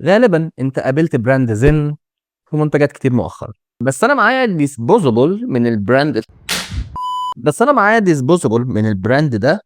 غالبا انت قابلت brand Zyn في منتجات كتير مؤخرا، بس انا معايا disposable من ال brand ده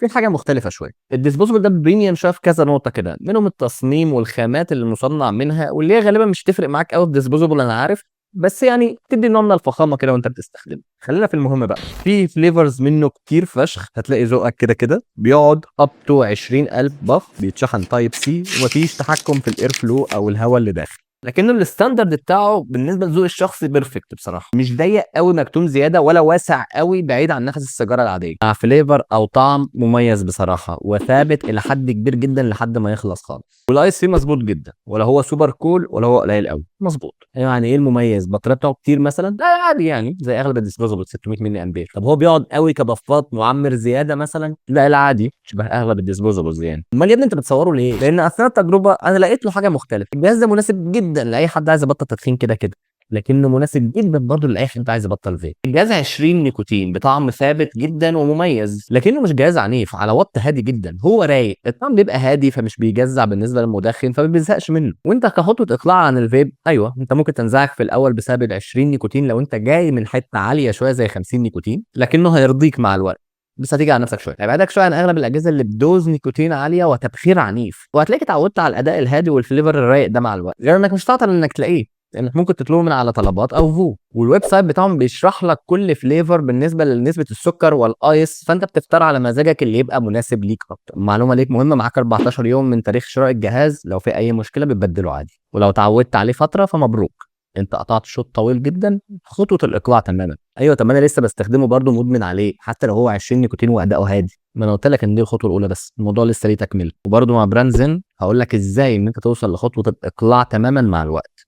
في حاجة مختلفة شويه. ال disposable ده premium شوية في كذا نقطة كده، منهم التصميم والخامات اللي مصنع منها، واللي هي غالبا مش تفرق معاك قوي في disposable انا عارف، بس يعني تدي نوع من الفخامة كده وانت بتستخدمه. خلينا في المهم بقى، في flavors منه كتير فشخ، هتلاقي ذوقك كده كده. بيقعد up to 20000 puff، بيتشحن type C، ومفيش تحكم في ال air flow او الهواء اللي داخل، لكنه ال standard بتاعه بالنسبة لذوق الشخصي perfect بصراحه. مش ضيق قوي مكتوم زياده، ولا واسع قوي بعيد عن نفس السيجارة العاديه، مع flavor او طعم مميز بصراحة وثابت الى حد كبير جدا لحد ما يخلص خالص. وال ice فيه مظبوط جدا، ولا هو super cool ولا هو قليل قوي، مظبوط. يعني ايه المميز؟ البطارية بتاعه كتير مثلا؟ لا عادي، يعني زي اغلب ال disposable 600 ملي امبير. طب هو بيقعد قوي كبفات معمر زيادة مثلا؟ لا العادي شبه اغلب ال disposables يعني. امال يا ابني انت بتصوره ليه؟ لان اثناء التجربة انا لقيت له حاجة مختلفه. الجهاز ده مناسب جدا لاي حد عايز يبطل تدخين كده كده، لكنه مناسب جدا برضه لاي حد عايز يبطل فيب. الجهاز 20 نيكوتين بطعم ثابت جدا ومميز، لكنه مش جهاز عنيف، على وات هادي جدا، هو رايق، الطعم بيبقى هادي فمش بيجزع بالنسبة للمدخن فما بيزهقش منه. وانت كخطوه اقلاع عن الفيب، ايوه انت ممكن تنزعج في الاول بسبب ال 20 نيكوتين لو انت جاي من حتة عالية شوية زي 50 نيكوتين، لكنه هيرضيك مع الوقت، بس هتيجي على نفسك شويه، هيبعدك شوية عن اغلب الاجهزة اللي ب dose نيكوتين عالية وتبخير عنيف، وهتلاقيك اتعودت على الاداء الهادي وال flavor الرايق ده مع الوقت، غير انك مش هتعطل انك تلاقيه، لانك ممكن تطلبه من على طلبات او فو، وال website بتاعهم بيشرح لك كل flavor بالنسبة لنسبه السكر وال ice، فانت بتختار على مزاجك اللي يبقى مناسب ليك اكتر. معلومة ليك مهمه، معاك 14 يوم من تاريخ شراء الجهاز، لو في اي مشكلة بتبدله عادي، ولو اتعودت عليه فترة فمبروك، انت قطعت شوط طويل جدا خطوة الاقلاع تماما. ايوه طب ما انا لسه بستخدمه برده مدمن عليه حتى لو هو 20 نيكوتين واداؤه هادي. ما انا قلت لك ان دي الخطوة الاولى، بس الموضوع لسه ليه تكمله، وبرده مع brand Zyn هقول لك ازاي ان انت توصل لخطوه الاقلاع تماما مع الوقت،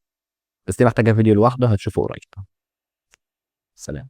بس دي محتاجه فيديو لوحده هتشوفه قريب. سلام.